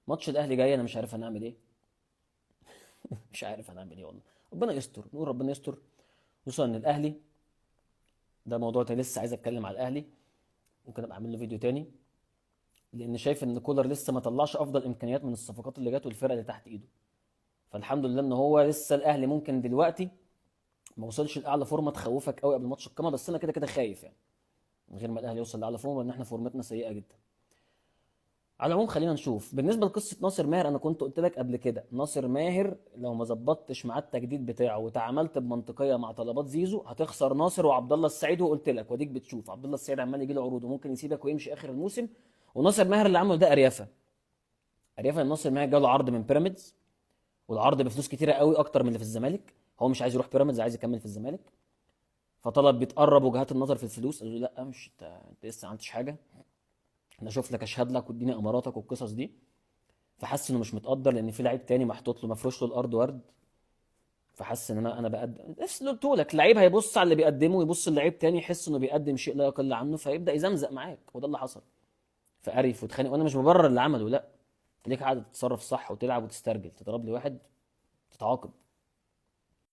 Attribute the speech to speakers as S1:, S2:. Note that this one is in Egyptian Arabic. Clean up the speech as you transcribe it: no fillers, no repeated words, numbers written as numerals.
S1: ماتش الاهلي جاي، انا مش عارف هنعمل ايه. مش عارف هنعمل ايه والله. ربنا يستر، نقول ربنا يستر. خصوصا ان الاهلي ده موضوع تاني، لسه عايز اتكلم على الاهلي، ممكن ابقى اعمل له فيديو تاني، لان شايف ان كولر لسه ما طلعش افضل امكانيات من الصفقات اللي جت والفرق اللي تحت ايده. فالحمد لله ان هو لسه الاهلي ممكن دلوقتي ما وصلش لاعلى فورمه تخوفك قوي قبل ماتش القمه، بس انا كده كده خايف يعني من غير ما الاهلي يوصل لاعلى فورمه، ان احنا فورمتنا سيئه جدا. على العموم خلينا نشوف. بالنسبة لقصة ناصر ماهر، انا كنت قلت لك قبل كده ناصر ماهر لو ما ظبطتش معاه التجديد بتاعه وتعاملت بمنطقية مع طلبات زيزو هتخسر ناصر وعبد الله السعيد. وقلت لك واديك بتشوف عبد الله السعيد عمال يجي له عروض وممكن يسيبك ويمشي اخر الموسم. وناصر ماهر اللي عمله ده اريافه، اريافه. ناصر ماهر جاله عرض من بيراميدز، والعرض بفلوس كتيرة قوي اكتر من اللي في الزمالك. هو مش عايز يروح بيراميدز، عايز يكمل في الزمالك. فطلب بيتقرب وجهات النظر في الفلوس، قالوا له لا مش انت لسه ما عملتش حاجة، انا اشوف لك اشهد لك واديني اماراتك والقصص دي. فحس انه مش متقدر، لان في لعيب تاني محطوط له مفروش له الارض ورد. فحس ان انا بقدم نفس اللي قلت لك، لعيب هيبص على اللي بيقدمه ويبص للعيب تاني يحس انه بيقدم شيء لا يقل عنه، فيبدا يزمزق معاك، وده اللي حصل. فقرف واتخانق، وانا مش ببرر اللي عمله، لا ليك عادة تتصرف صح وتلعب وتسترجل، تضرب لي واحد تتعاقب.